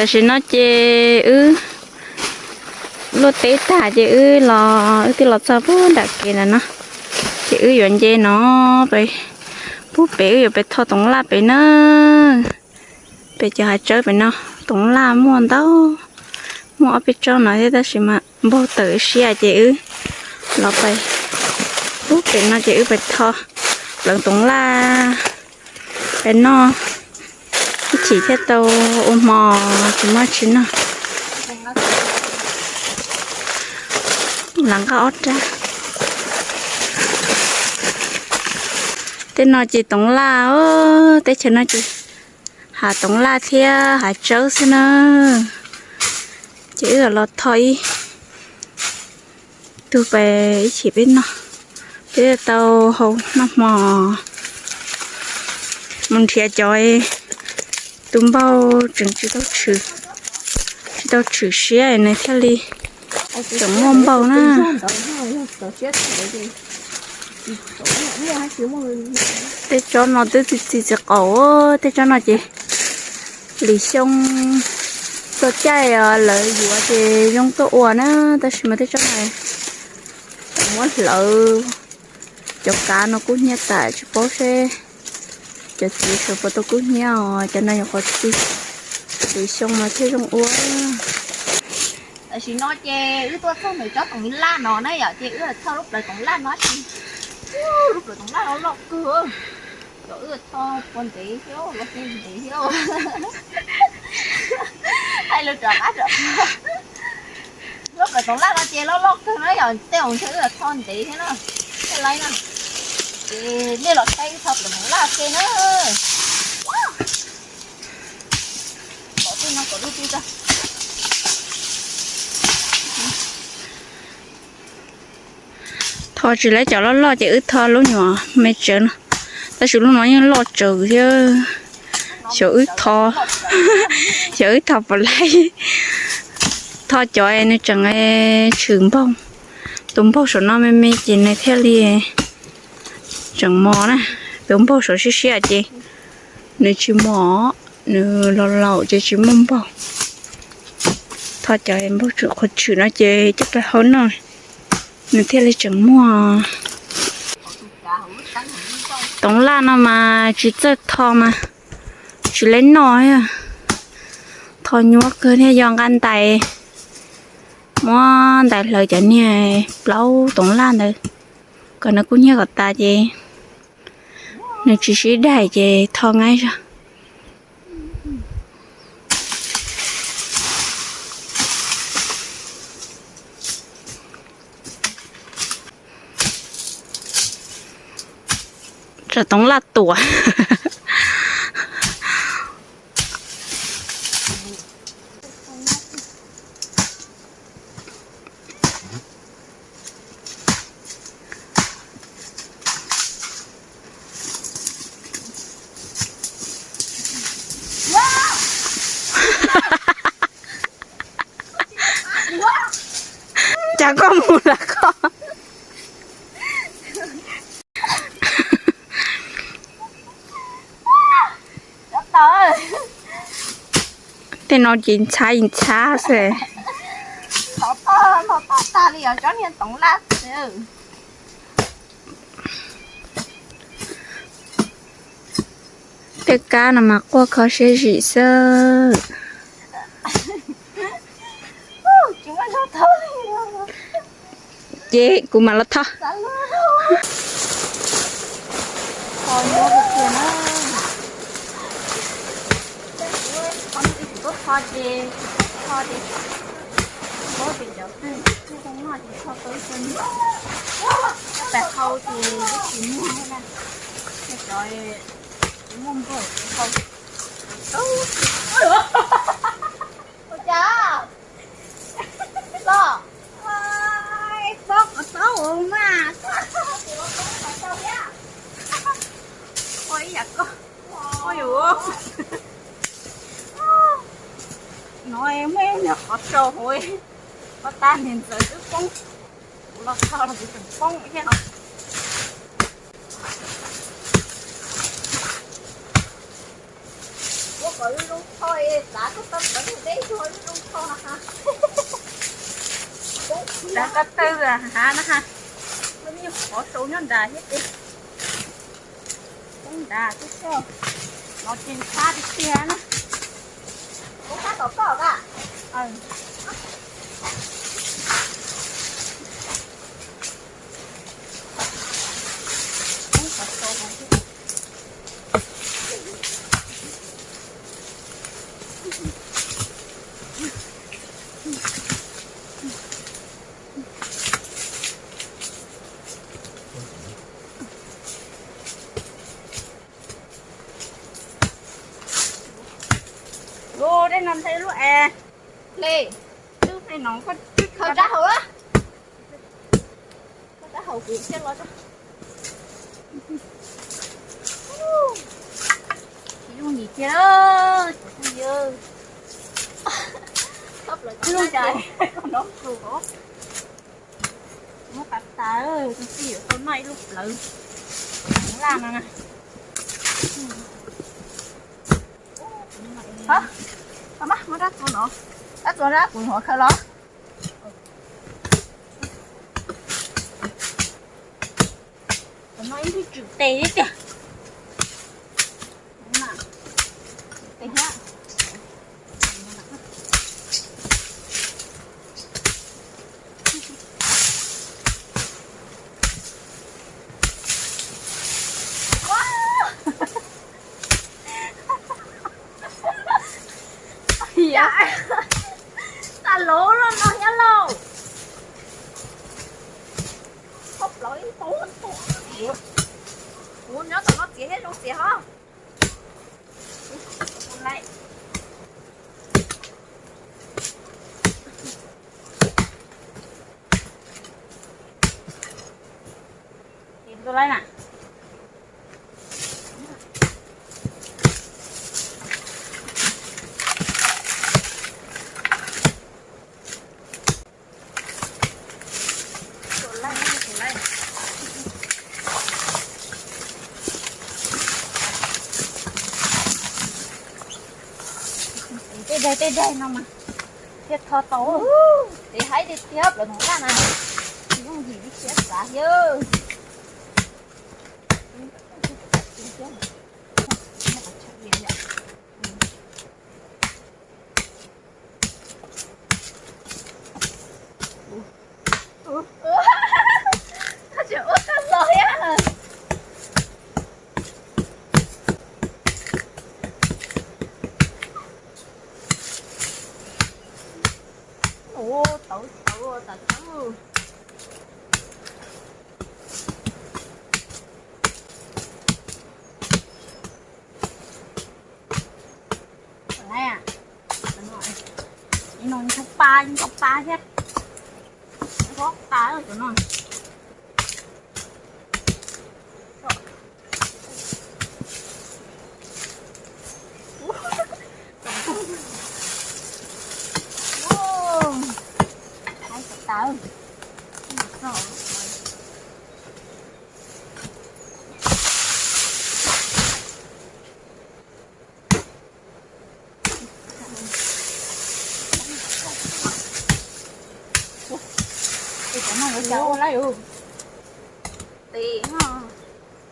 Tam sim no ces wb luaj teb tag ces wb los, wb twb los txog puag nram kev ntawm no. Ces wb yuav nce no pem, puag pem wb yuav pem tho toov laj pem na. Pem cov hav tsawb pem no, toov laj muaj ntau, muaj ob peb tsob no thiab tab sis mas npaug tawm siab ces wb los pem, puag pem no ces wb pem tho pleev toov laj pem noj ib chim thiaj tau ua hmo, tsis muaj tsis noj. Lam nqa ob rab. Tej no ces toov laj, teb chaws no ces hav toov laj thiab hav tsawb xwb na. Ces wb los tho ib tug pem ib chim peb noj, peb tau hau noj hmo. Mus nrhiav cov tus npaug tseem tsis tau tshwm, tsis tau tshwm siab nws thiaj li tseem muaj npaug na. Tej tsob no twb txi txiv qaum, tej tsob no ces lwm xyoo txog caij lawv yuav ces zoo tuaj ua na, tab sis mas tej tsob no muab hlawv, cov kav no kub hnyiab tas tsis paub seb cov txiv sawv puas tau kub hnyiab os, cov no yog qhov txi, lwm xyoo mas thiaj zoo ua. Tam sim no ces wb tuaj txog ntawm tsob toov laj no na yom, ces wb tho lub plawv toov laj no tsis, lub plawv toov laj no loj kawg. Cov wb tho puas ntev thiab, los ntev thiab. Hais lus rov qab rov qab. Lub plawv toov laj no ces loj loj kawg na yom, tej zaum ntshe wb tho ntev thiab na. Tej laib na. Ces nej los saib wb tho plawv toov laj ua ke na. Tho tsis laib cov loj loj ces wb tho lub nyuam me tsawv no, tab sis lub no yeej loj tsawv thiab. Xyov wb tho, xyov wb tho puas laib. Tho cov nws tseem tshwm npaug, tus npaug saum no me me ces nws thiaj li tseem mos na. Tus npaug saum siab siab ces nws tsis mos, nws laus laus ces tsis muaj npaug. Tho cov npaug tseem qhuav tshwm no ces coj pais hau noj, nws thiaj li tseem muaj. Toov laj no mas tsis txawj tho mas tsis laib noj. Tho nyuaj kawg thiaj yog nqa ntais, muab ntais hlawv cov niag plaub toov laj ntawd kom nws kub hnyiab kom tas ces nws tsis sib daig ces tho nqaij zog. Tsam toov laj tuam. Cas koj mus lawm koj? Tej no ces ntxhab ntxhab xwb. Tej kab no mas quaj kho siab zim xwb. Ces kuv mam los tho. Pais hau ces tsis muaj na, cov muaj npaug ces hau. Yus, no muaj ib nyuag qhov tsau hauv, qhov tag niag ntxawv twb poob, kuv los txog los kuv tseem poob thiab no. Ua kom zoo zoo tho, xav tau tau ntawv deb deb zoo zoo tho no ha. Xav tau tawg hav no ha. Ua nyuag qhov tsau nyob nrad thiab ces poob nrad xwb, no ces ntxhab tiag tiag na. Kuv ntxhab tom koj a. Ua dej no nthe lub es. Hle, twb hle no koj twb khaws rab hauv a. Koj rab hauv kuv thiaj los. Tsis yooj yim kiag, cov phooj ywg. Yooj yim, koj nov tus os. Muab qab tas, tus tij yuav tau noj ib lub plawv laj no na. Hab, muab rab txuas no, rab txuas rab kuv hov khaws los. Kuv noj ib lub tswm tes tiag. Tes thiab. Yam tas lauv los no thiab lauj. Khaub plaub ib tug. Kuv nyob tom no txiav thiab zoo txiav hos. Tus laiv na. Tej daig tej daig no mas thiaj tho tau. Ces haib tiag tiag plaws no na. Yooj yim li siab xav thiab. Koj tseem ua tau los thiab. Ua tau tau tas tau. Ib no ntau pa, ntau pa thiab. Ntau pa cov no. Cov no yuav cas ua lawm. Tes no,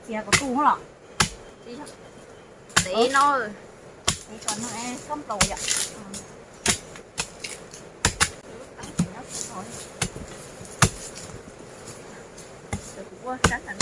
txiav kom tu los. Tes no, tes kom no es koj nplaum yom. Kuv ua sab ntawd.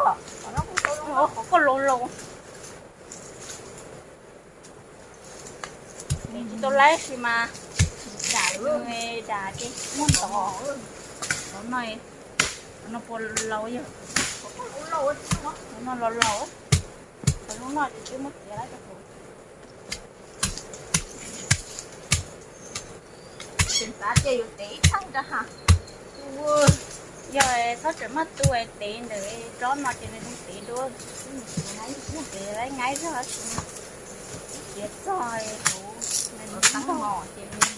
Qhov koj laus laus. Tsis tau laib si mas. Dam ces muab ntov. Qhov no, qhov no puas laus yog? Qhov no laus laus. Qhov lub no ces twb muab txiav lawm rau hauv. Tseem xav tias yuav tev ib thaj rau ha. Yog txhob tseem maj tu tev ntawm tsob no ces nws zoo tev dua. Tev laib nyaib zog tsis tiav txog hauv nws mus tab mos ces nws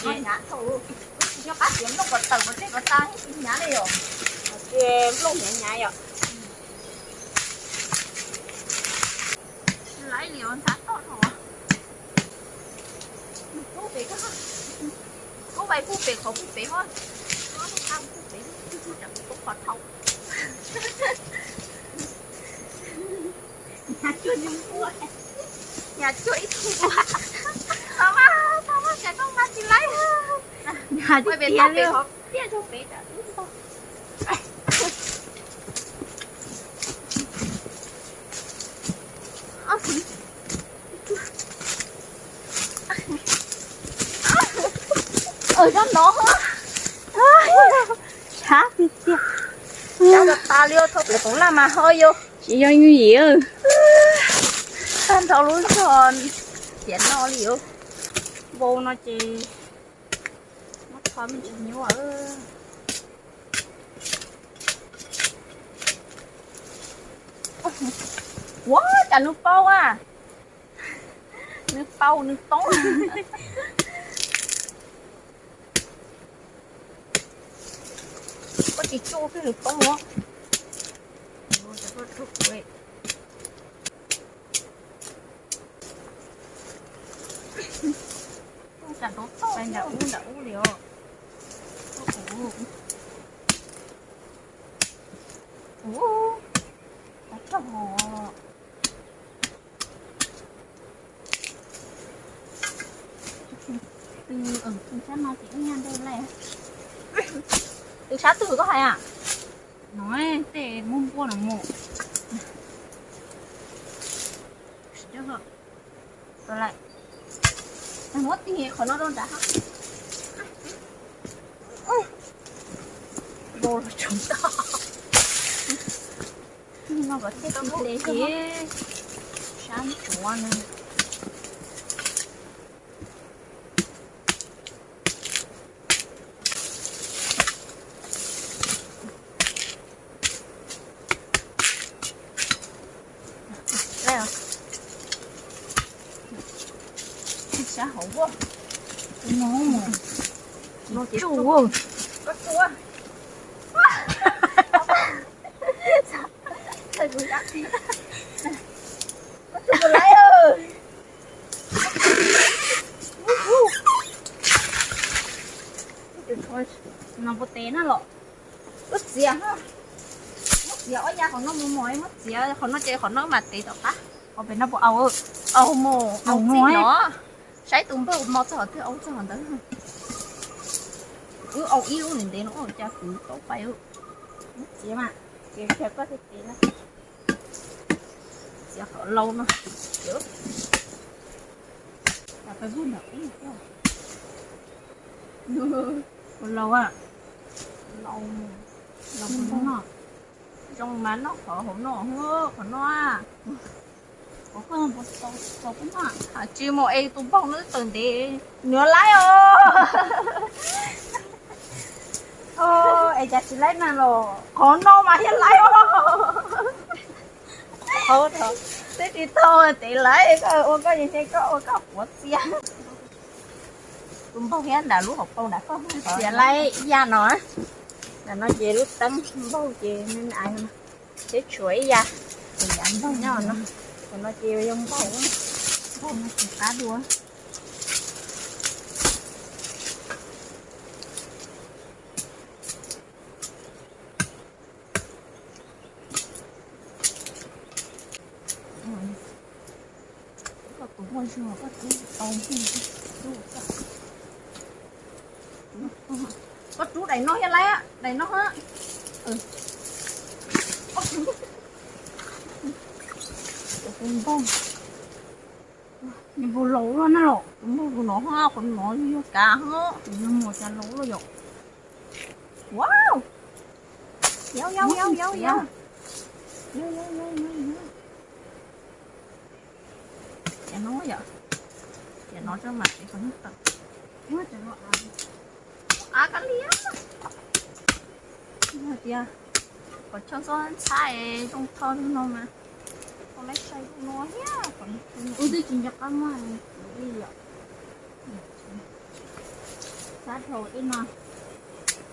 hnyav dhau. Nyob qab tias nplooj kom tawm kom tej kom tas tsis hnyav li yom. Ces nplooj hnyav hnyav yom. Laib li ntxhab toj dhau. Kub pem, kub pem, kub pem qhov, kub pem hos. Kub pem, kub pem qhov dhau. Hnyav cuag ib tug npua. Tau mas, tau mas, cas koj mas tsis laib. Hnyav tiag tiag li. Tiaj rau pem. Tsob no, tshab tiag tiag. Tshab tas li, thauj pem qoov laj mas ho yog. Tsis yog nyuj yim. Tag nrho lub zog tiam no li os. Npau no ces muab tho me ntsis nyuaj. Ua cas nws paub a, nws paub nws poob. Koj tsis tsuj twb nws poob os. Nram ub nram ub li os. Ub, ub, ub, tag hos. Tus sab no ces ib nyuag ntej lawm. Tus sab twg koj hais a? No, tej muaj npua no mus. Muab tig qhov no rau nrad. Vau los tsaus ntuj. No kom thiaj li hle sab ntsuav na. Sab hauv no, no ces tsuj, koj tsuj. Koj tsuj laib. No puas tes na los? Muab txiav, muab txiav ob yav qhov no mus mog, muab txiav qhov no ces qhov no mas tes tom qab. Qhov pem no puas au? Au mus, au txij no. Saib tus npawg mus txog qhov twg au txog qhov ntawd. Wb au ib lub ntev ntev no ua cas kwv tau pais. Muab txiav mas, txiav kiag koj thiaj tes na. Txiav qhov laus no. Ua laus, laus no, zoo mas noj qhov hauv no, qhov no. Tsis mus es tus npauj no twb tawm ntev, nws laib os. Es cas tsis laib na los? Qhov no mas thiaj laib os. Twb tsis tau tes laib, koj ua koj yeej, koj ua koj puav txiaj. Tus npauj thiab nram lub hauv paus nram koj txiav laib ib yam no. Nram no ces lub teeb npauj ces me me ais no, seb tshuav ib yam. Npauj nyob no, tus no ces zoo npauj, npauj no tsis qab dua. Koj tus muaj zog koj rub tau. Koj rub daim no thiab laib, daim no. Tus npauj, nws puas laus luaj na los? Tus npauj tus no, qhov no yog kav, tus no mus cas laus luaj yom. Wow, yau yau yau yau yau. Ces no yom, ces no tso mas ces qhov no tawm. Av kab liam. Hais tias kom tsho ntxhab ntxhab es zoo tho no mas, tau lawv sai zoo no thiab. Wb twb tsis nco qab muab li yom. Xav dhau tej no,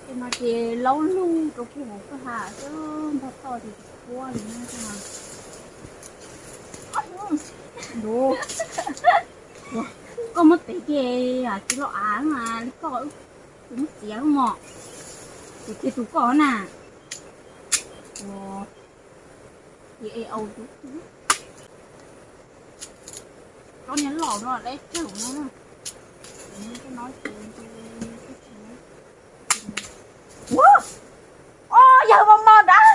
tej no ces laub lug rau puag hauv kwj ha xwb, npog toj ces tsis puab li na. Ntuv, koj muab tev ces tsis loj av mas li koj, tus muab txiav mos, tus kiag tus koj na. Ces es au, tsob niag laus no lawv tsawg no. Ua, o, yawg mos mos nrad.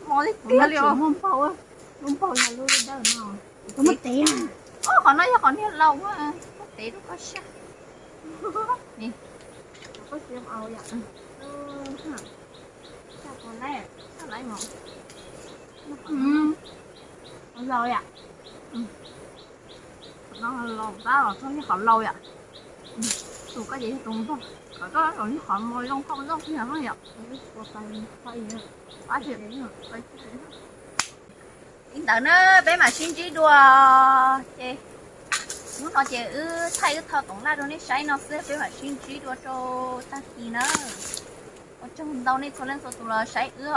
Mos li tiag li os. Muaj npaug, lub npaug yog lub dawb no. Muab tev na. Qhov no yog qhov niag laus, muab tev rau koj saj. Koj siab au yom. Saj laib, saj laib mos. Laus yom. Qhov no laus tab los txog yog qhov laus yom. Tus koj ces yog tus npog, qhov koj los yog qhov mos zoo nkauj nkauj tiag no yom. Li ntawd na, peb mam sib ntsib dua. Ces hnub no ces wb thaij wb tho toov laj rau nej saib no xwb, peb mam sib ntsib dua rau tag kis na. Ua tsaug ntau nej txhua leej txhua tus los saib wb os.